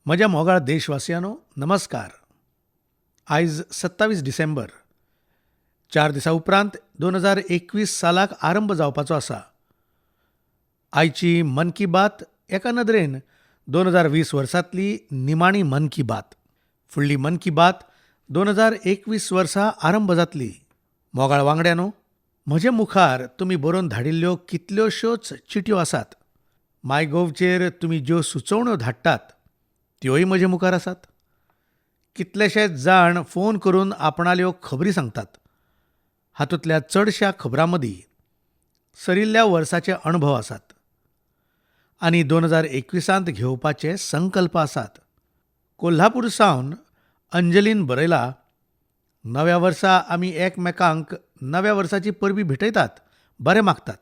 म्हज्या मोगाळ देशवासियांनो, नमस्कार. आयज 27 डिसेंबर. 4 दिसां उपरांत 2021 सालाक आरंभ जावपाचो आसा. आयची मन की बात एका नदरेन 2020 वर्सांतली निमाणी मन की बात. फुडली मन की बात 2021 वर्सा आरंभ जातली. मोगाळ वांगड्यानो, म्हजे मुखार तुमी बरोवन धाडिल्ल्यो कितल्योश्योच चिटयो आसात. मायगोवचेर तुमी ज्यो सुचोवण्यो धाडटात त्योय म्हजे मुखार आसात. कितलेशेच जाण फोन करून आपणाल्यो खबरी सांगतात. हातूंतल्या चडश्या खबरां मदीं सरिल्ल्या वर्साचे अणभव आसात आनी 2021 घेवपाचे संकल्प आसात. कोल्हापूर सावन अंजलीन बरयला, नव्या वर्सा आमी एकमेकांक नव्या वर्साची परबी भेटयतात, बरें मागतात.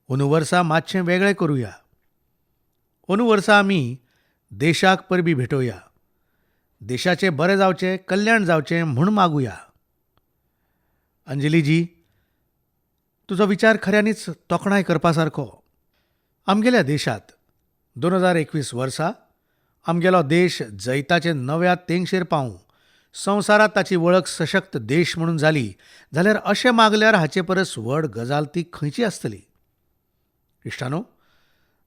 अंदू वर्सा मातशें वेगळें करुया. अंदू वर्सा आमी देशाक परबी भेटोवया. देशाचें बरें जावचें, कल्याण जावचें म्हूण मागुया. अंजलीजी, तुजो विचार खऱ्यांनीच तोखणाय करपा सारको. आमगेल्या देशांत 2021 वर्सा आमगेलो देश जैताचे नव्या तेंगशेर पावूं, संवसारांत ताची वळख सशक्त देश म्हणून जाली जाल्यार अशें मागल्यार हाचे परस व्हड गजाल ती खंयची आसतली? इश्टानो,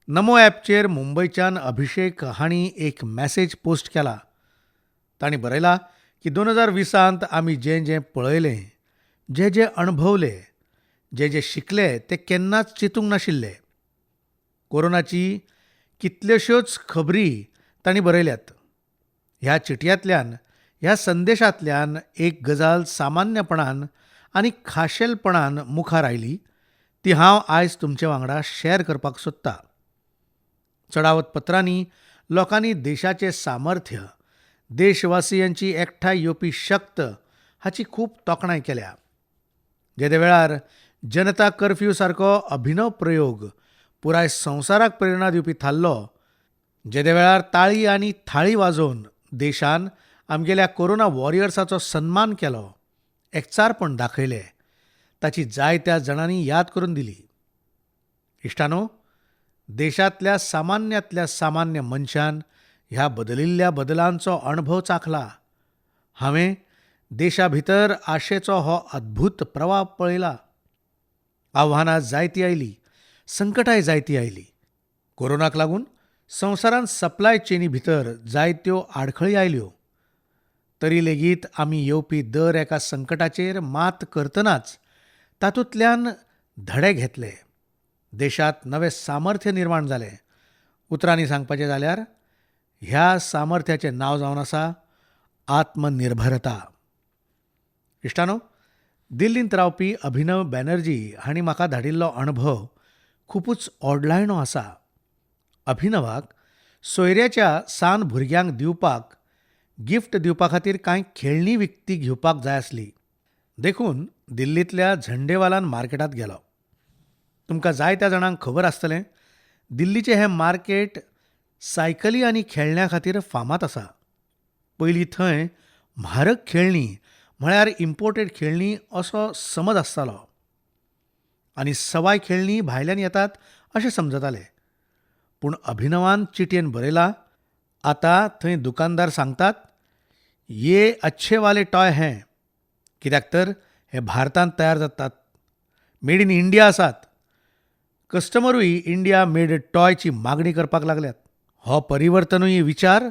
नमो ॲपचेर मुंबयच्यान अभिषेक हांणी एक मॅसेज पोस्ट केला. तांणी बरयला की 2020 आमी जें जें पळयलें, जे जे अणभवले, जे जे शिकले ते केन्नाच चिंतूंक नाशिल्ले. कोरोनाची कितल्योश्योच खबरी तांणी बरयल्यात. ह्या चिटयांतल्यान, ह्या संदेशांतल्यान एक गजाल सामान्यपणान आनी खाशेलपणान मुखार आयली, ती हांव आयज तुमचे वांगडा शॅर करपाक सोदता. चडावत पत्रांनी लोकांनी देशाचें सामर्थ्य, देशवासियांची एकठांय येवपी शक्त हाची खूब तोखणाय केल्या. जेदे वेळार जनता कर्फ्यू सारको अभिनव प्रयोग पुराय संवसाराक प्रेरणा दिवपी थारलो, जेदे वेळार ताळी आनी थाळी वाजोवन देशान आमगेल्या कोरोना वॉरियर्साचो सन्मान केलो, एकचारपण दाखयलें, ताची जायत्या जाणांनी याद करून दिली. इश्टानो, देशांतल्या सामान्यांतल्या सामान्य मनशान ह्या बदलिल्ल्या बदलांचो अणभव चाखला. हांवें देशा भितर आशेचो हो अद्भूत प्रवाह पळयला. आव्हानां जायतीं आयलीं, संकटाय जायतीं आयलीं. कोरोनाक लागून संवसारांत सप्लाय चेनी भितर जायत्यो आडखळी आयल्यो. तरी लेगीत आमी येवपी दर एका संकटाचेर मात करतनाच तातूंतल्यान धडे घेतले. देशांत नवें सामर्थ्य निर्माण जालें. उतरांनी सांगपाचें जाल्यार ह्या सामर्थ्याचें नांव जावन आसा आत्मनिर्भरता. इश्टानो, दिल्लींत रावपी अभिनव बॅनर्जी हांणी म्हाका धाडिल्लो अणभव खुबूच ओडलायणो आसा. अभिनवाक सोयऱ्याच्या सान भुरग्यांक दिवपाक गिफ्ट दिवपा खातीर कांय खेळणी विकती घेवपाक जाय आसली. देखून दिल्लींतल्या झंडेवालान मार्केटांत गेलो. तुमकां जायत्या जाणांक खबर आसतलें, दिल्लीचें हें मार्केट सायकली आनी खेळण्यां खातीर फामाद आसा. पयलीं थंय म्हारग खेळणी म्हळ्यार इम्पोर्टेड खेळणी असो समज आसतालो आनी सवाय खेळणी भायल्यान येतात अशें समजताले. पूण अभिनवान चिटयेन बरयला, आतां थंय दुकानदार सांगतात, ये अच्छे वाले टॉय हैं, कित्याक तर हे भारतांत तयार जातात, मेड इन इंडिया आसात. कस्टमरूय इंडिया मेड टॉयची मागणी करपाक लागल्यात. हो परिवर्तनूय विचार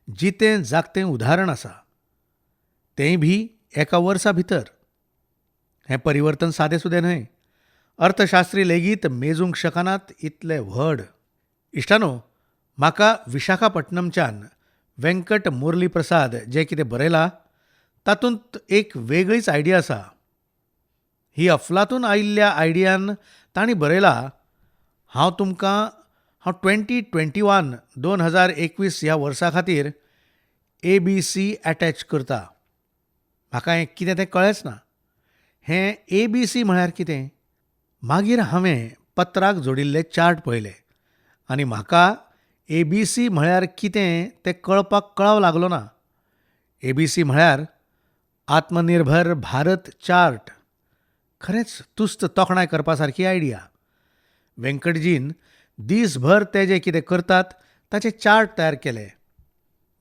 जितें जागतें उदाहरण आसा, तेंय बी एका वर्सा भितर. हें परिवर्तन सादें सुदें न्हय, अर्थशास्त्री लेगीत मेजूंक शकनात इतलें व्हड. इश्टानो, म्हाका विशाखापट्टणमच्यान वेंकट मुरली प्रसाद जें कितें बरयलां तातूंत एक वेगळीच आयडिया आसा. ही अफलातून आयिल्ल्या आयडियान तांणी बरयलां, हांव तुमकां हांव 2021 2021 ह्या वर्सा खातीर ABC attach करता. म्हाका हें कितें तें कळ्ळेंच ना. हें ABC म्हळ्यार कितें? मागीर हांवें पत्राक जोडिल्ले चार्ट पळयले आनी म्हाका ABC म्हळ्यार कितें तें कळपाक कळाव लागलो ना. ABC म्हळ्यार आत्मनिर्भर भारत चार्ट. खरेंच तुस्त तोखणाय करपा सारकी आयडिया. वेंकटजीन दीसभर ते जें कितें करतात ताचे चार्ट तयार केले.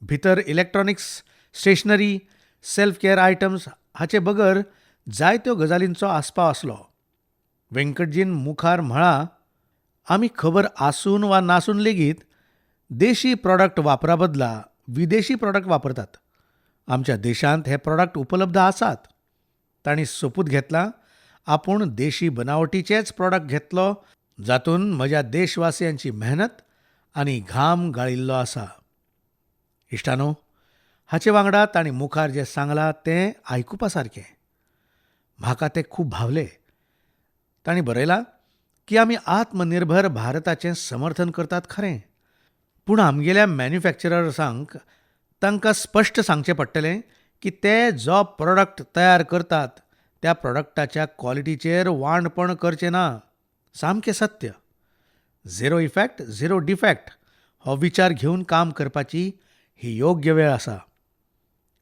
भितर electronics, stationery, self care items हाचे बगर जायत्यो गजालींचो आस्पाव आसलो. वेंकटजीन मुखार म्हळां, आमी खबर आसून वा नासून लेगीत देशी प्रॉडक्ट वापरा बदला विदेशी प्रॉडक्ट वापरतात. आमच्या देशांत हे प्रॉडक्ट उपलब्ध आसात. तांणी सोपूत घेतला, आपूण देशी बनावटीचेच प्रॉडक्ट घेतलो जातूंत म्हज्या देशवासियांची मेहनत आनी घाम गाळिल्लो आसा. इश्टांनो, हाचे वांगडा तांणी मुखार जें सांगलां तें आयकुपा सारकें. म्हाका तें खूब भावलें. तांणी बरयलां की आमी आत्मनिर्भर भारताचें समर्थन करतात खरें, पूण आमगेल्या मॅन्युफॅक्चरर्सांक तांकां स्पश्ट सांगचें पडटलें की ते जो प्रॉडक्ट तयार करतात त्या प्रॉडक्टाच्या क्वॉलिटीचेर वांणपण करचें ना. सामकें सत्य. झिरो इफॅक्ट, झिरो डिफॅक्ट हो विचार घेवन काम करपाची ही योग्य वेळ आसा.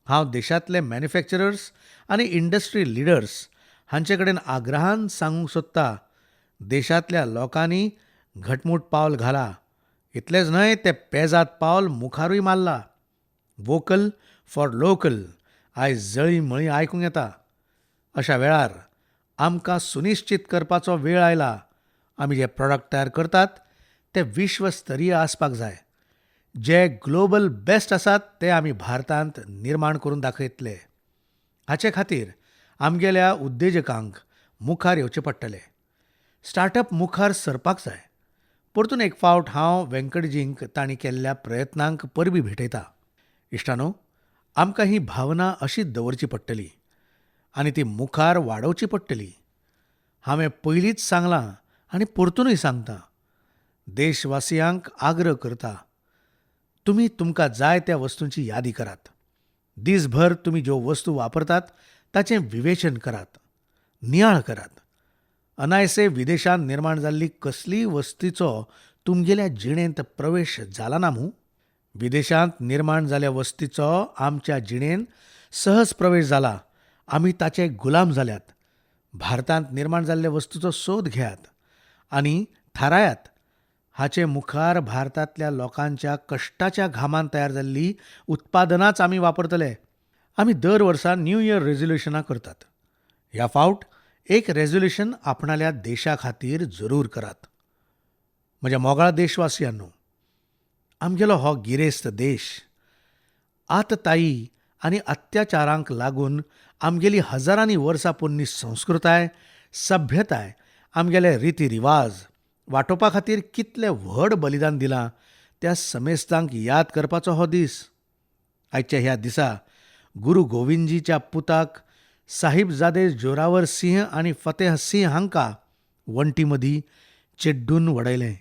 हांव देशांतले मॅन्युफॅक्चरर्स आनी इंडस्ट्री लिडर्स हांचे कडेन आग्रहान सांगूंक सोदता, देशांतल्या लोकांनी घटमूट पावल घालां. इतलेंच न्हय, तें पेजाद पावल मुखारूय मारलां. वोकल फॉर लोकल आयज जळीं मळीं आयकूंक येता. अशा वेळार आमकां सुनिश्चीत करपाचो वेळ आयला, आमी जे प्रॉडक्ट तयार करतात ते विश्वस्तरीय आसपाक जाय. जे ग्लोबल बेस्ट आसात ते आमी भारतांत निर्माण करून दाखयतले. हाचे खातीर आमगेल्या उद्देजकांक मुखार येवचें पडटलें. स्टार्टअप मुखार सरपाक जाय. परतून एक फावट हांव वेंकटजींक तांणी केल्ल्या प्रयत्नांक परबीं भेटयतां. इश्टांनो, आमकां ही भावना अशीच दवरची पडटली आनी ती मुखार वाडोवची पडटली. हांवें पयलींच सांगलां आनी परतूनय सांगतां, देशवासियांक आग्रह करता, तुमी तुमकां जाय त्या वस्तूंची यादी करात. दीसभर तुमी ज्यो वस्तू वापरतात ताचें विवेचन करात, नियाळ करात. अनायसे विदेशांत निर्माण जाल्ली कसलीय वस्तीचो तुमगेल्या जिणेंत प्रवेश जाला ना मूं? विदेशांत निर्माण जाल्या वस्तीचो आमच्या जिणेंत सहज प्रवेश जाला, आमी ताचे गुलाम जाल्यात. भारतांत निर्माण जाल्ल्या वस्तूचो सोद घेयात आनी थारायात, हाचे मुखार भारतांतल्या लोकांच्या कश्टाच्या घामान तयार जाल्ली उत्पादनांच आमी वापरतले. आमी दर वर्सा न्यू इयर रेजोल्युशनां करतात. ह्या फावट एक रेजोल्युशन आपणाल्या देशा खातीर जरूर करात. म्हज्या मोगाळ देशवासियांनो, आमगेलो हो गिरेस्त देश आतताई आनी अत्याचारांक लागून आमगेली हजारांनी वर्सां पोन्नी संस्कृताय, सभ्यताय, आमगेले रिती रिवाज वाटोवपा खातीर कितलें व्हड बलिदान दिलां त्या समेस्तांक याद करपाचो हो दीस. आयच्या ह्या दिसा गुरू गोविंदजीच्या पुताक साहिबजादे जोरावर सिंह आनी फतेह सिंह हांकां वण्टी मदीं चिड्डून वडयलें.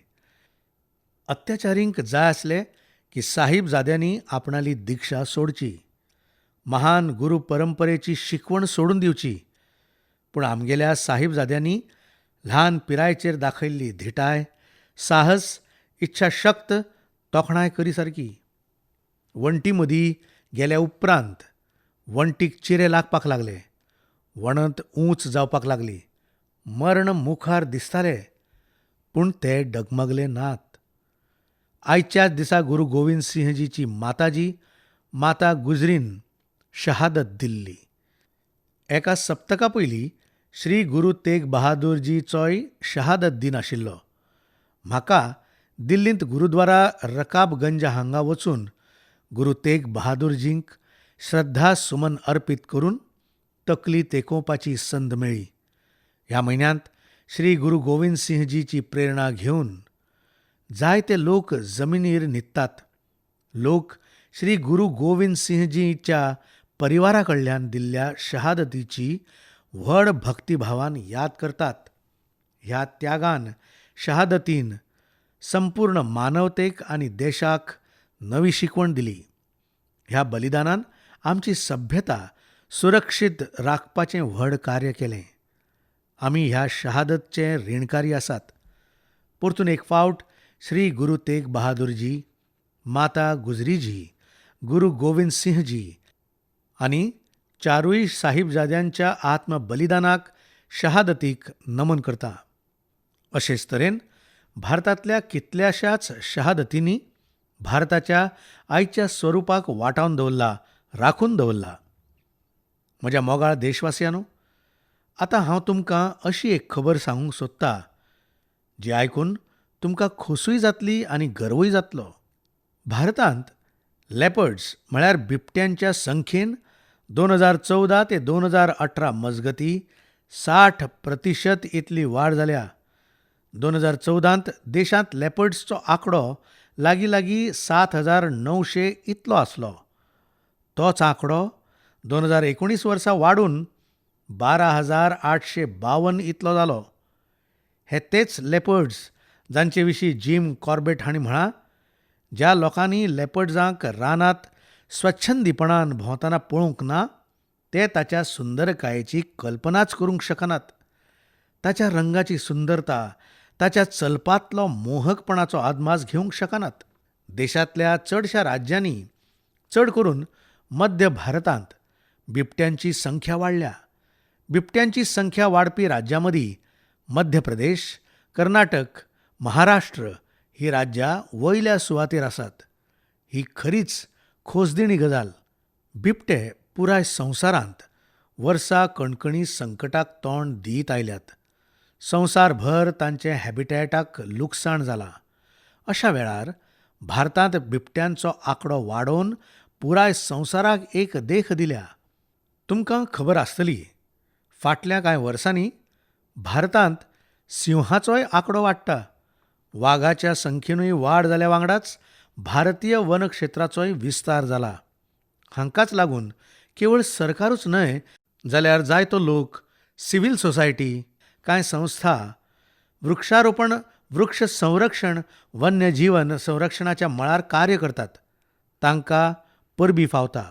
अत्याचारींक जाय आसलें की साहिबजाद्यांनी आपणाली दिक्षा सोडची, महान गुरू परंपरेची शिकवण सोडून दिवची. पूण आमगेल्या साहिबजाद्यांनी ल्हान पिरायेचेर दाखयल्ली धिटाय, साहस, इच्छाशक्त तोखणाय करी सारकी. वण्टी मदीं गेल्या उपरांत वण्टीक चिरे लागपाक लागले, वणत ऊंच जावपाक लागली, मर्ण मुखार दिसतालें, पूण ते डगमगले नात. आयच्याच दिसा गुरू गोविंद सिंहजीची माताजी माता गुजरीन शहादत दिल्ली. एका सप्तका पयलीं श्री गुरू तेग बहादूरजीचोय शहादत दिन आशिल्लो. म्हाका दिल्लींत गुरुद्वारा रकाबगंज हांगा वचून गुरू तेग बहादूरजींक श्रद्धा सुमन अर्पीत करून तकली तेकोवपाची संद मेळ्ळी. ह्या म्हयन्यांत श्री गुरू गोविंद सिंहजीची प्रेरणा घेवन जायते लोक जमिनीर न्हिदतात. लोक श्री गुरू गोविंद सिंहजीच्या परिवारा कडल्यान दिल्ल्या शहादतीची व्हड भक्तिभावान याद करतात. ह्या त्यागान, शहादतीन संपूर्ण मानवतेक आनी देशाक नवी शिकवण दिली. ह्या बलिदानान आमची सभ्यता सुरक्षीत राखपाचें व्हड कार्य केलें. आमी ह्या शहादतचे रिणकारी आसात. परतून एक फावट श्री गुरू तेग बहादूरजी, माता गुजरीजी, गुरू गोविंद सिंहजी आनी चारूय साहिबजाद्यांच्या आत्मबलिदानाक, शहादतीक नमन करता. अशेच तरेन भारतांतल्या कितल्याशाच शहादतींनी भारताच्या आयच्या स्वरुपाक वाटावन दवरला, राखून दवरला. म्हज्या मोगाळ देशवासियांनो, आतां हांव तुमकां अशी एक खबर सांगूंक सोदतां जी आयकून तुमकां खोसूय जातली आनी गर्वूय जातलो. भारतांत लेपर्ड्स म्हळ्यार बिबट्यांच्या संख्येन 2014 ते 2018 मजगतीं 60% इतली वाड जाल्या. 2014 देशांत लेपर्ड्सचो आंकडो लागीं लागीं 7900 इतलो आसलो. तोच आंकडो 2019 वर्सा वाडून 12,852 इतलो जालो. हे तेच लेपर्ड्स जांचे विशीं जीम कॉर्बेट हांणी म्हळां, ज्या लोकांनी लेपर्ड्सांक रानांत स्वच्छंदीपणान भोंवतना पळोवंक ना ते ताच्या सुंदरकायेची कल्पनाच करूंक शकनात. ताच्या रंगाची सुंदरता, ताच्या चलपांतलो मोहकपणाचो अदमास घेवंक शकनात. देशांतल्या चडश्या राज्यांनी, चड करून मध्य भारतांत बिबट्यांची संख्या वाडल्या. बिबट्यांची संख्या वाडपी राज्यां मदीं मध्य प्रदेश, कर्नाटक, महाराष्ट्र हीं राज्यां वयल्या सुवातेर आसात. ही खरीच खोसदिणी गजाल. बिबटे पुराय संवसारांत वर्सा कणकणी संकटाक तोंड दीत आयल्यात. संवसारभर तांचें हॅबिटॅटाक लुकसाण जालां. अशा वेळार भारतांत बिबट्यांचो आंकडो वाडोवन पुराय संवसाराक एक देख दिल्या. तुमकां खबर आसतली, फाटल्या कांय वर्सांनी भारतांत सिंहाचोय आंकडो वाडटा. वागाच्या संख्येनूय वाड जाल्या वांगडाच भारतीय वनक्षेत्राचोय विस्तार जाला. हांकांच लागून केवळ सरकारूच न्हय जाल्यार जायतो लोक, सिव्हील सोसायटी, कांय संस्था वृक्षारोपण, वृक्ष संरक्षण, वन्यजीवन संरक्षणाच्या मळार कार्य करतात. तांकां परबीं फावता.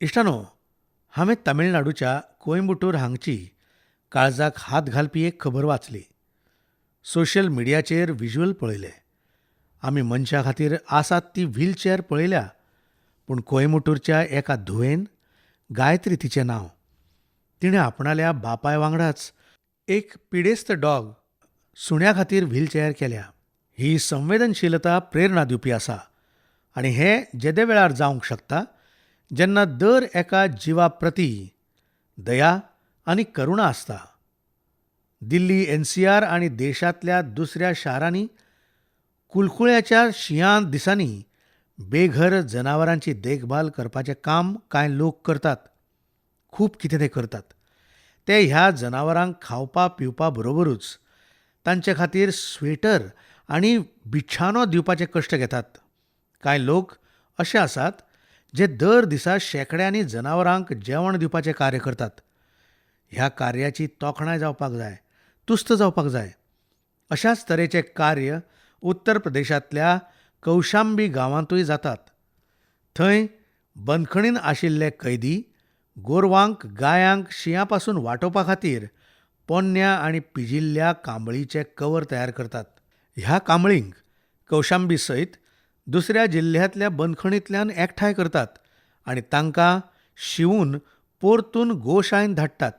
इश्टांनो, हांवें तमिळनाडूच्या कोयंबटूर हांगची काळजाक हात घालपी एक खबर वाचली. सोशल मिडियाचेर व्हिज्युअल पळयलें. आमी मनशा खातीर आसात ती व्हीलचॅर पळयल्या, पूण कोयंबटूरच्या एका धुवेन, गायत्री तिचें नांव, तिणें आपणाल्या बापाय वांगडाच एक पिडेस्त डॉग सुण्या खातीर व्हीलचॅर केल्या. ही संवेदनशीलता प्रेरणा दिवपी आसा आनी हें जेदे वेळार जावंक शकता जेन्ना दर एका जिवा प्रती दया आनी करुणा आसता. दिल्ली एनसीआर आनी देशांतल्या दुसऱ्या शारांनी कुलकुळ्याच्या शिंया दिसांनी बेघर जनावरांची देखभाल करपाचें काम कांय लोक करतात. खूब कितें ते करतात. ते ह्या जनावरांक खावपा पिवपा बरोबरूच तांचे खातीर स्वेटर आनी बिछानो दिवपाचे कश्ट घेतात. कांय लोक अशे आसात जे दर दिसा शेंकड्यांनी जनावरांक जेवण दिवपाचें कार्य करतात. ह्या कार्याची तोखणाय जावपाक जाय, तुस्त जावपाक जाय. अशाच तरेचें कार्य उत्तर प्रदेशांतल्या कौशांबी गांवांतूय जातात. थंय बंदखणीन आशिल्ले कैदी गोरवांक, गायांक शिंया पासून वाटोवपा खातीर पोन्न्या आनी पिजिल्ल्या कांबळीचे कवर तयार करतात. ह्या कांबळींक कौशांबी सयत दुसऱ्या जिल्ह्यांतल्या बंदखणींतल्यान एकठांय करतात आनी तांकां शिंवून परतून गोशायेंत धाडटात.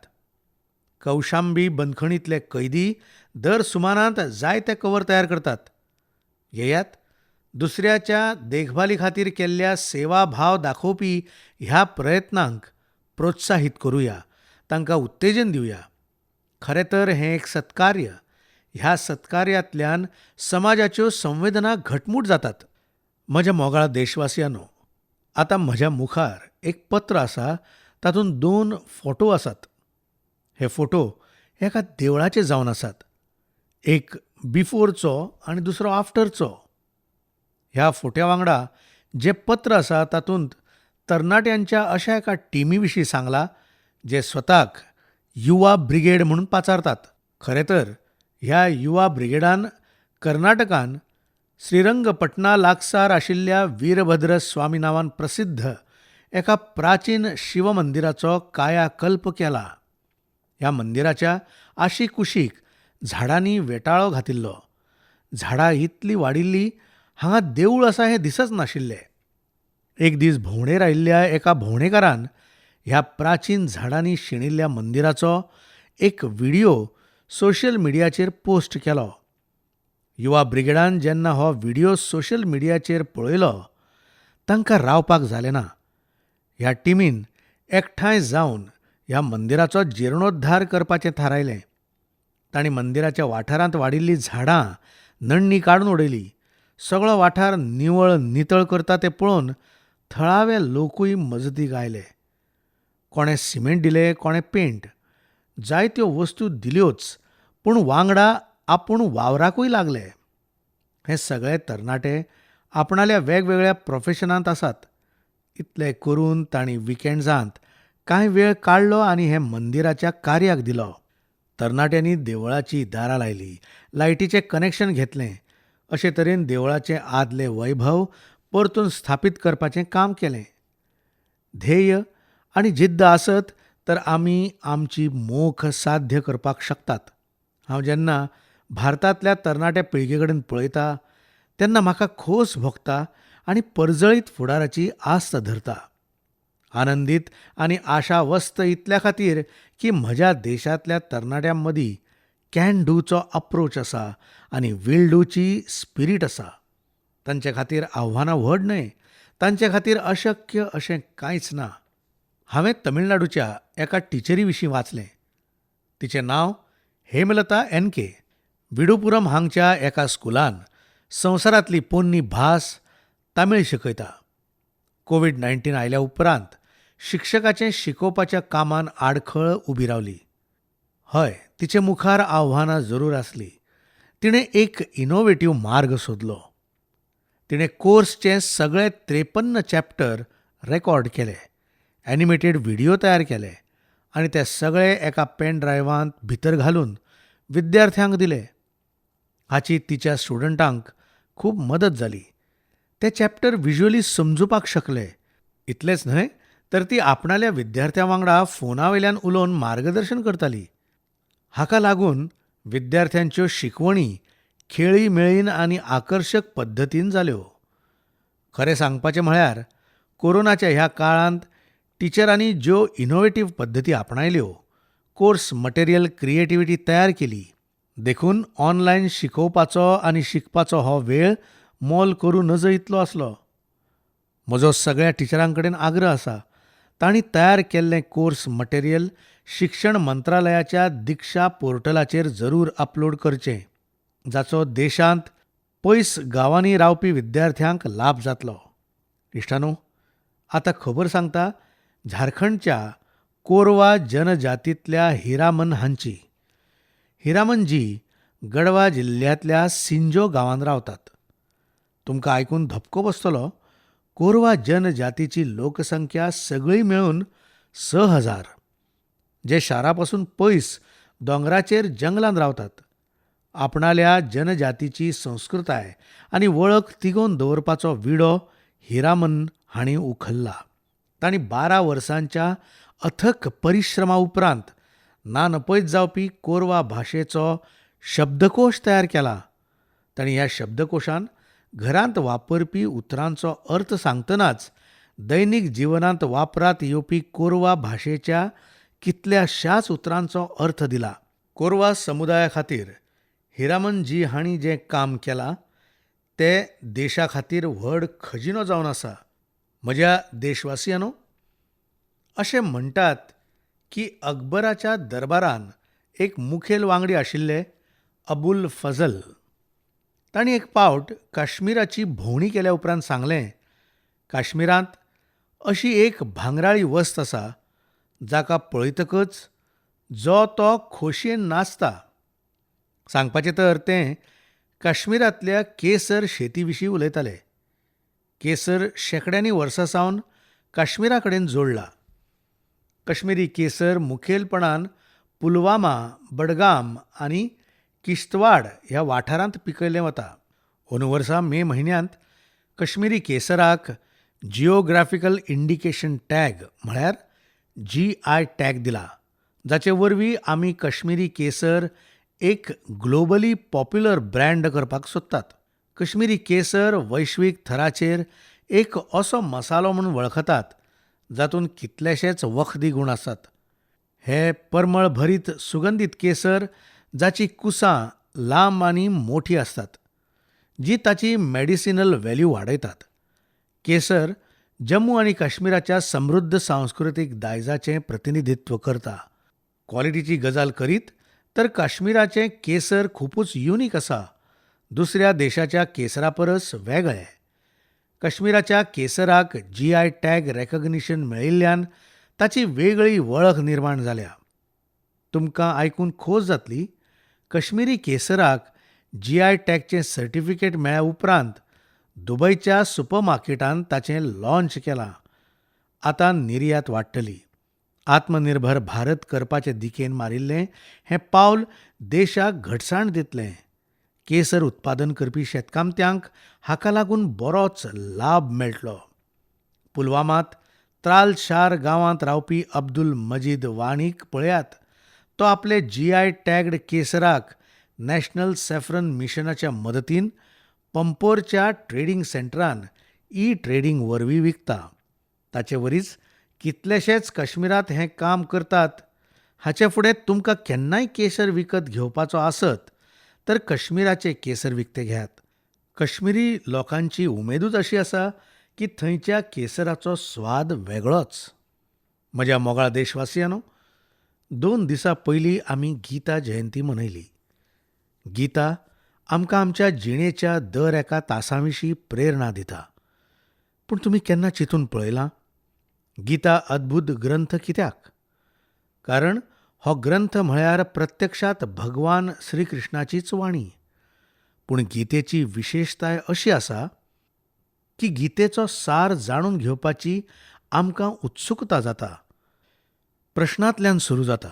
कौशांबी बंदखणींतले कैदी दर सुमानांत जायते कवर तयार करतात. येयात, दुसऱ्याच्या देखभाली खातीर केल्ल्या सेवाभाव दाखोवपी ह्या प्रयत्नांक प्रोत्साहीत करुया, तांकां उत्तेजन दिवया. खरें तर हें एक सत्कार्य. ह्या सत्कार्यांतल्यान समाजाच्यो संवेदना घटमूट जातात. म्हज्या मोगाळ देशवासियांनो, आतां म्हज्या मुखार एक पत्र आसा, तातूंत दोन फोटो आसात. हे फोटो एका देवळाचे जावन आसात. एक बिफोरचो आनी दुसरो आफ्टरचो. ह्या फोट्या वांगडा जें पत्र आसा तातूंत तरणाट्यांच्या अशा एका टिमी विशीं सांगलां जे स्वताक युवा ब्रिगेड म्हणून पाचारतात. खरें तर ह्या युवा ब्रिगेडान कर्नाटकान श्रीरंगपटना लागसार आशिल्ल्या वीरभद्र स्वामी नांवान प्रसिद्ध एका प्राचीन शिवमंदिराचो कायाकल्प केला. ह्या मंदिराच्या आशिकुशीक झाडांनी वेटाळो घातिल्लो. झाडां इतलीं वाडिल्लीं हांगा देवूळ आसा हें दिसच नाशिल्लें. एक दीस भोंवडेर आयिल्ल्या एका भोंवडेकारान ह्या प्राचीन झाडांनी शिणिल्ल्या मंदिराचो एक व्हिडियो सोशल मिडियाचेर पोस्ट केलो. युवा ब्रिगेडान जेन्ना हो व्हिडियो सोशल मिडियाचेर पळयलो, तांकां रावपाक जालें ना. ह्या टिमीन एकठांय जावन ह्या मंदिराचो जिर्णोद्धार करपाचें थारायलें. तांणी मंदिराच्या वाठारांत वाडिल्लीं झाडां, नडणी काडून उडयली. सगळो वाठार निवळ नितळ करता तें पळोवन थळावे लोकूय मजतीक आयले. कोणें सिमेंट दिलें, कोणें पेंट. जायत्यो वस्तू दिल्योच, पूण वांगडा आपूण वावराकूय लागले. हे सगळे तरणाटे आपणाल्या वेगवेगळ्या प्रोफेशनांत आसात. इतलें करून तांणी विकेंड्सांत कांय वेळ काडलो आनी हें मंदिराच्या कार्याक दिलो. तरणाट्यांनी देवळाचीं दारां लायलीं, लायटीचें कनेक्शन घेतलें. अशे तरेन देवळाचें आदलें वैभव परतून स्थापीत करपाचें काम केलें. ध्येय आनी जिद्द आसत तर आमी आमची मोख साध्य करपाक शकतात. हांव जेन्ना भारतांतल्या तरणाट्या पिळगे कडेन पळयता तेन्ना म्हाका खोस भोगता आनी परजळीत फुडाराची आस्त धरता. आनंदीत आनी आशावस्त इतल्या खातीर की म्हज्या देशांतल्या तरणाट्यां मदीं can डूचो अप्रोच आसा आनी वील डूची स्पिरीट आसा. तांचे खातीर आव्हानां व्हड न्हय, तांचे खातीर अशक्य अशें कांयच ना. हांवें तमिळनाडूच्या एका टिचरी विशीं वाचलें. तिचें नांव हेमलता एन के. विडुपुरम हांगच्या एका स्कुलान संवसारांतली पोन्नी भास तामीळ शिकयता. कोवीड नायन्टीन आयल्या उपरांत शिक्षकाचें शिकोवपाच्या कामान आडखळ उबी रावली. हय, तिचे मुखार आव्हानां जरूर आसलीं. तिणें एक इनोवेटीव मार्ग सोदलो. तिणें कोर्सचे सगळे त्रेपन्न चॅप्टर रेकॉर्ड केले, एनिमेटेड व्हिडियो तयार केले आनी ते सगळे एका पेन ड्रायव्हांत भितर घालून विद्यार्थ्यांक दिले. हाची तिच्या स्टुडंटांक खूब मदत जाली. ते चॅप्टर विज्युअली समजुपाक शकले. इतलेंच न्हय तर ती आपणाल्या विद्यार्थ्यां वांगडा फोना वयल्यान उलोवन मार्गदर्शन करताली. हाका लागून विद्यार्थ्यांच्यो शिकवणी खेळी मेळीन आनी आकर्शक पद्दतीन जाल्यो. खरें सांगपाचें म्हळ्यार कोरोनाच्या ह्या काळांत टिचरांनी ज्यो इनोवेटीव पद्दती आपणायल्यो, कोर्स मटेरियल क्रिएटिविटी तयार केली, देखून ऑनलायन शिकोवपाचो आनी शिकपाचो हो वेळ मोल करूं नजो इतलो आसलो. म्हजो सगळ्या टिचरां कडेन आग्रह आसा, तांणी तयार केल्लें कोर्स मटेरियल शिक्षण मंत्रालयाच्या दिक्षा पोर्टलाचेर जरूर अपलोड करचें, जाचो देशांत पयस गांवांनी रावपी विद्यार्थ्यांक लाब जातलो. इश्टांनो, आतां खबर सांगता झारखंडच्या कोरवा जनजातींतल्या हिरामन हांची. हिरामनजी गडवा जिल्ल्यांतल्या सिंजो गांवांत रावतात. तुमकां आयकून धपको बसतलो, कोरवा जनजातीची लोकसंख्या सगळी मेळून 6000, जे शारा पसून पयस दोंगराचेर जंगलांत रावतात. आपणाल्या जनजातीची संस्कृताय आनी वळख तिगोवन दवरपाचो विडो हिरामन हांणी उखल्ला. तांणी 12 वर्सांच्या अथक परिश्रमा उपरांत ना नपयत जावपी कोरवा भाशेचो शब्दकोश तयार केला. तांणी ह्या शब्दकोशान घरांत वापरपी उतरांचो अर्थ सांगतनाच दैनीक जिवनांत वापरांत येवपी कोरवा भाशेच्या कितल्याशाच उतरांचो अर्थ दिला. कोरवा समुदाया खातीर हिरामनजी हांणी जें काम केलां तें देशा खातीर व्हड खजिनो जावन आसा. म्हज्या देशवासियांनो, अशें म्हणटात की अकबराच्या दरबारान एक मुखेल वांगडी आशिल्ले अबुल फजल. तांणी एक पावट काश्मीराची भोंवडी केल्या उपरांत सांगलें, काश्मीरांत अशी एक भांगराळी वस्त आसा जाका पळयतकच जो तो खोशयेन नाचता. सांगपाचें तर तें काश्मीरांतल्या केसर शेती विशीं उलयताले. केसर शेंकड्यांनी वर्सां सावन काश्मीरा कडेन जोडला. कश्मीरी केसर मुखेलपणान पुलवामा, बडगाम आनी किश्तवाड ह्या वाठारांत पिकयलें वता. अंदू वर्सा मे म्हयन्यांत कश्मीरी केसराक जियोग्राफिकल इंडिकेशन टॅग म्हळ्यार जी I tag दिला, जाचे वरवीं आमी कश्मीरी केसर एक ग्लोबली पॉप्युलर ब्रँड करपाक सोदतात. कश्मीरी केसर वैश्वीक थराचेर एक असो मसालो म्हूण वळखतात जातूंत कितलेशेच वखदी गूण आसात. हे परमळ भरीत सुगंधीत केसर जाची कुसां लांब आनी मोठी आसतात. जी ताची मेडिसिनल व्हॅल्यू वाडयतात. केसर जम्मू आनी काश्मीराच्या समृद्ध सांस्कृतीक दायजाचें प्रतिनिधित्व करता. क्वॉलिटीची गजाल करीत तर काश्मीराचें केसर खुबूच युनीक आसा. दुसऱ्या देशाच्या केसरा परस वेगळें. काश्मीराच्या केसराक जीआय टॅग रेकग्निशन मेळिल्ल्यान ताची वेगळी वळख निर्माण जाल्या. तुमकां आयकून खोस जातली, कश्मीरी केसराक जीआय टॅगचें सर्टिफिकेट मेळ्ळ्या उपरांत दुबयच्या सुपरमार्केटांत ताचें लॉन्च केलां. आतां निर्यात वाडटली. आत्मनिर्भर भारत करपाचे दिकेन मारिल्लें हें पावल देशाक घटसाण दितलें. केसर उत्पादन करपी शेतकामत्यांक हाका लागून बरोच लाब मेळटलो. पुलवामांत त्राल शार गांवांत रावपी अब्दुल मजीद वाणीक पळयात. तो आपले जीआय टॅग्ड केसराक नॅशनल सॅफ्रन मिशनाच्या मदतीन पंपोरच्या ट्रेडींग सेंटरान ई ट्रेडींग वरवीं विकता. ताचे वरीच कितलेशेच काश्मीरांत हें काम करतात. हाचे फुडें तुमकां केन्नाय केसर विकत घेवपाचो आसत तर काश्मीराचें केसर विकतें घेयात. काश्मीरी लोकांची उमेदूच अशी आसा की थंयच्या केसराचो स्वाद वेगळोच. म्हज्या मोगाळ देशवासियांनो, 2 दिसां पयलीं आमी गीता जयंती मनयली. गीता आमकां आमच्या जिणेच्या दर एका तासा विशीं प्रेरणा दिता. पूण तुमी केन्ना चिंतून पळयलां, गीता अद्भूत ग्रंथ कित्याक? कारण हो ग्रंथ म्हळ्यार प्रत्यक्षात भगवान श्रीकृष्णाचीच वाणी. पूण गीतेची विशेशताय अशी आसा की गीतेचो सार जाणून घेवपाची आमकां उत्सुकता जाता. प्रश्नांतल्यान सुरू जाता.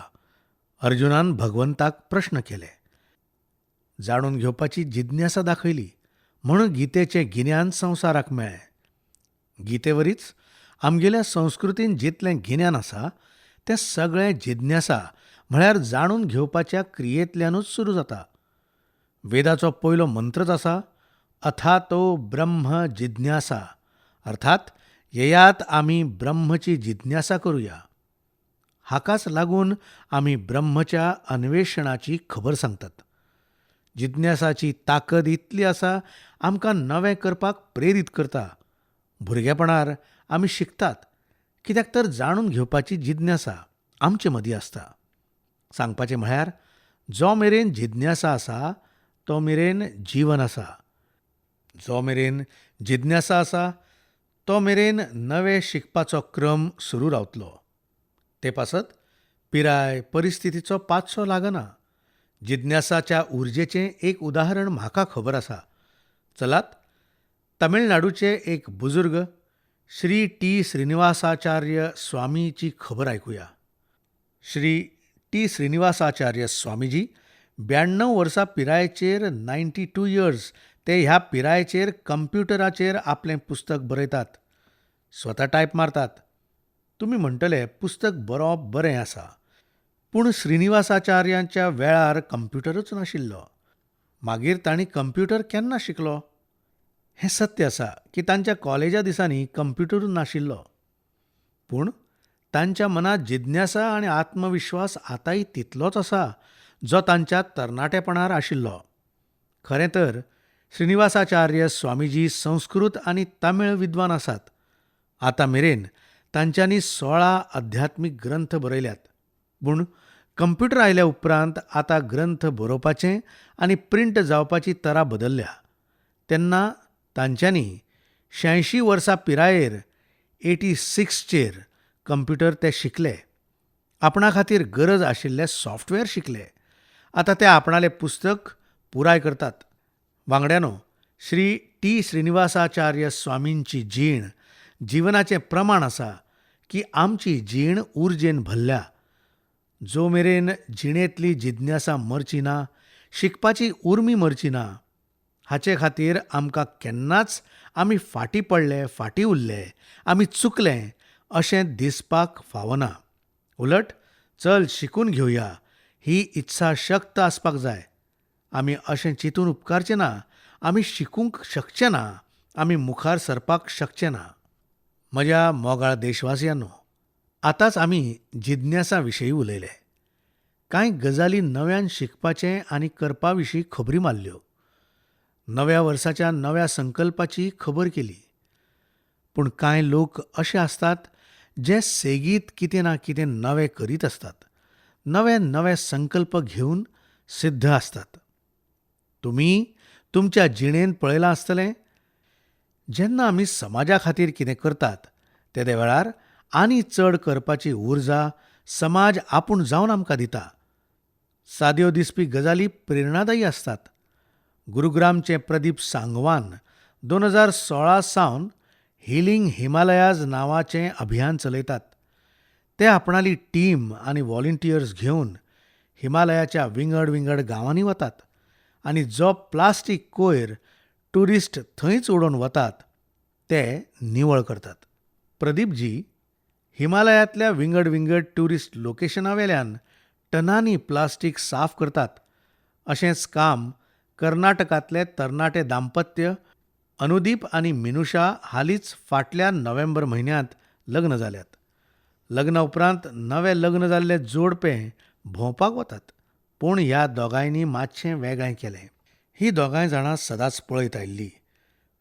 अर्जुनान भगवंताक प्रश्न केले, जाणून घेवपाची जिज्ञासा दाखयली म्हणून गीतेचें गिन्यान संवसाराक मेळ्ळें. गीतेवरीच आमगेल्या संस्कृतीन जितलें गिन्यान आसा तें सगळें जिज्ञासा म्हळ्यार जाणून घेवपाच्या क्रियेंतल्यानूच सुरू जाता. वेदाचो पयलो मंत्रच आसा अथातो ब्रह्म जिज्ञासा, अर्थात येयात आमी ब्रह्मची जिज्ञासा करुया. हाकाच लागून आमी ब्रह्मच्या अन्वेशणाची खबर सांगतात. जिज्ञासाची ताकद इतली आसा, आमकां नवें करपाक प्रेरीत करता. भुरगेपणार आमी शिकतात कित्याक तर जाणून घेवपाची जिज्ञासा आमचे मदीं आसता. सांगपाचें म्हळ्यार जो मेरेन जिज्ञासा आसा तो मेरेन जीवन आसा. जो मेरेन जिज्ञासा आसा तो मेरेन नवें शिकपाचो क्रम सुरू रावतलो. ते पासत पिराय परिस्थितीचो पातसो लागना. जिज्ञासाच्या उर्जेचें एक उदाहरण म्हाका खबर आसा. चलात, तमिळनाडूचे एक बुजुर्ग श्री टी श्रीनिवासाचार्य स्वामीची खबर आयकुया. श्री टी श्रीनिवासाचार्य स्वामीजी 92 वर्सां पिरायेचेर 92 इयर्स ते ह्या पिरायेचेर कंप्युटराचेर आपलें पुस्तक बरयतात, स्वता टायप मारतात. तुमी म्हणटले पुस्तक बरोवप बरें आसा, पूण श्रीनिवासाचार्यांच्या वेळार कंप्युटरूच नाशिल्लो. मागीर तांणी कंप्युटर केन्ना शिकलो? हें सत्य आसा की तांच्या कॉलेजा दिसांनी कंप्युटरूच नाशिल्लो, पूण तांच्या मनांत जिज्ञासा आनी आत्मविश्वास आतांय तितलोच आसा जो तांच्या तरणाटेपणार आशिल्लो. खरें तर श्रीनिवासाचार्य स्वामीजी संस्कृत आनी तमिळ विद्वान आसात. आतां मेरेन तांच्यांनी 16 अध्यात्मीक ग्रंथ बरयल्यात. पूण कंप्युटर आयल्या उपरांत आतां ग्रंथ बरोवपाचें आनी प्रिंट जावपाची तरा बदल्ल्या. तेन्ना तांच्यांनी 86 वर्सां पिरायेर 86चेर कंप्युटर ते शिकले. आपणा खातीर गरज आशिल्ले सॉफ्टवेअर शिकले. आतां ते आपणालें पुस्तक पुराय करतात. वांगड्यानो, श्री टी श्रीनिवासाचार्य स्वामींची जीण जिवनाचें प्रमाण आसा की आमची जीण उर्जेन भरल्या. जो मेरेन जिणेंतली जिज्ञासा मरची ना, शिकपाची उर्मी मरची ना, हाचे खातीर आमकां केन्नाच आमी फाटीं पडले, फाटीं उरले, आमी चुकले अशें दिसपाक फावना. उलट चल शिकून घेवया ही इत्सा शक्त आसपाक जाय. आमी अशें चिंतून उपकारचें ना, आमी शिकूंक शकचे ना, आमी मुखार सरपाक शकचे ना. म्हज्या मोगाळ देशवासियांनो, आतांच आमी जिज्ञासा विशीं उलयले. कांय गजाली नव्यान शिकपाचें आनी करपा विशीं खबरी मारल्यो. नव्या वर्साच्या नव्या संकल्पाची खबर केली. पूण कांय लोक अशे आसतात जे सेगीत कितें ना कितें नवें करीत आसतात. नवे नवे संकल्प घेवन सिद्ध आसतात. तुमी तुमच्या जिणेंत पळयलां आसतलें, जेन्ना आमी समाजा खातीर कितें करतात तेदे वेळार आनी चड करपाची उर्जा समाज आपूण जावन आमकां दिता. साद्यो दिसपी गजाली प्रेरणादायी आसतात. गुरुग्रामचे प्रदीप सांगवान 2016 सावन हिलींग हिमालयाज नांवाचें अभियान चलयतात. ते आपणाली टीम आनी व्हॉलंटियर्स घेवन हिमालयाच्या विंगड विंगड गांवांनी वतात आनी जो प्लास्टीक कोयर ट्युरिस्ट थंयच उडोवन वतात ते निवळ करतात. प्रदीपजी हिमालयांतल्या विंगड विंगड ट्युरिस्ट लोकेशना वेल्यान टनांनी प्लास्टीक साफ करतात. अशेंच काम कर्नाटकांतले तरणाटे दाम्पत्य अनुदीप आनी मिनुषा हालींच फाटल्या नोव्हेंबर म्हयन्यांत लग्न जाल्यात. लग्ना उपरांत नवें लग्न जाल्ले जोडपें भोंवपाक वतात. पूण ह्या दोगांयनी मातशें वेगळें केलें. हीं दोगांय जाणां सदांच पळयत आयिल्लीं.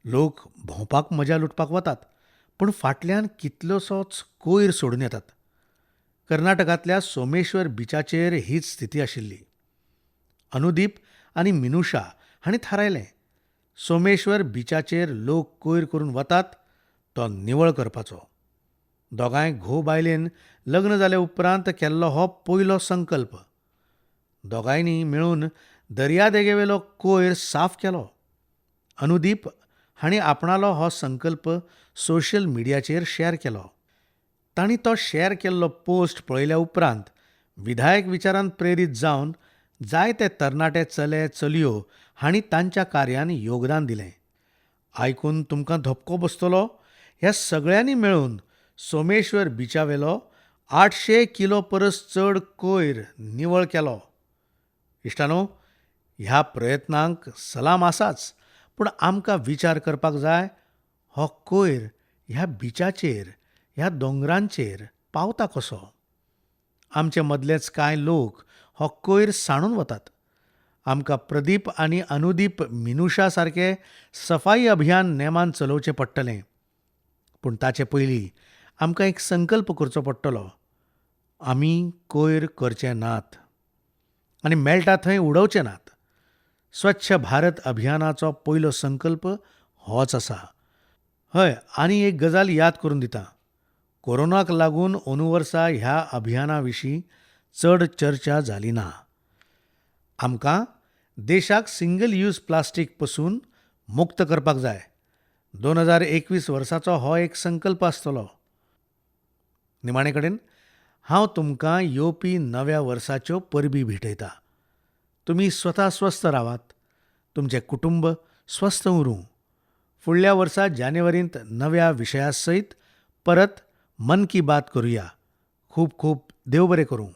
लोक भोंवपाक मजा लुटपाक वतात, पूण फाटल्यान कितलोसोच कोयर सोडून येतात. कर्नाटकांतल्या सोमेश्वर बिचाचेर हीच स्थिती आशिल्ली. अनुदीप आनी मिनुषा हांणी थारायलें, सोमेश्वर बिचाचेर लोक कोयर करून वतात तो निवळ करपाचो. दोगांय घोव बायलेन लग्न जाले उपरांत केल्लो हो पयलो संकल्प. दोगांयनी मेळून दर्यादेगेवेलो कोयर साफ केलो. अनुदीप हांणी आपणालो हो संकल्प सोशल मिडियाचेर शॅर केलो. तांणी तो शॅर केल्लो पोस्ट पळयल्या उपरांत विधायक विचारान प्रेरीत जावन जायते तरणाटे चले चलयो हांणी तांच्या कार्यान योगदान दिलें. आयकून तुमकां धपको बसतलो, ह्या सगळ्यांनी मेळून सोमेश्वर बिचावेलो 800 किलो परस चड कोयर निवळ केलो. इश्टांनो, ह्या प्रयत्नांक सलाम आसाच, पूण आमकां विचार करपाक जाय, हो कोयर ह्या बिचाचेर, ह्या दोंगरांचेर पावता कसो? आमचे मदलेच कांय लोक हो कोयर सांडून वतात. आमकां प्रदीप आनी अनुदीप मिनुषा सारके सफाई अभियान नेमान चलोवचें पडटलें. पूण ताचे पयलीं आमकां एक संकल्प करचो पडटलो. आमी कोयर करचे नात आनी मेळटा थंय उडोवचे नात. स्वच्छ भारत अभियानाचो पयलो संकल्प होच आसा. हय, आनी एक गजाल याद करून दिता. कोरोनाक लागून अंदू वर्सा ह्या अभियाना विशीं चड चर्चा जाली ना. आमकां देशाक सिंगल यूज प्लास्टीक पसून मुक्त करपाक जाय. 2021 वर्साचो हो एक संकल्प आसतलो. निमाणे कडेन हांव तुमकां येवपी नव्या वर्साच्यो परबी भेटयता. तुमी स्वता स्वस्थ रावात, तुमचें कुटुंब स्वस्थ उरूं. फुडल्या वर्सा जानेवारींत नव्या विशया सयत परत मन की बात करुया. खूब खूब देव बरें करूं.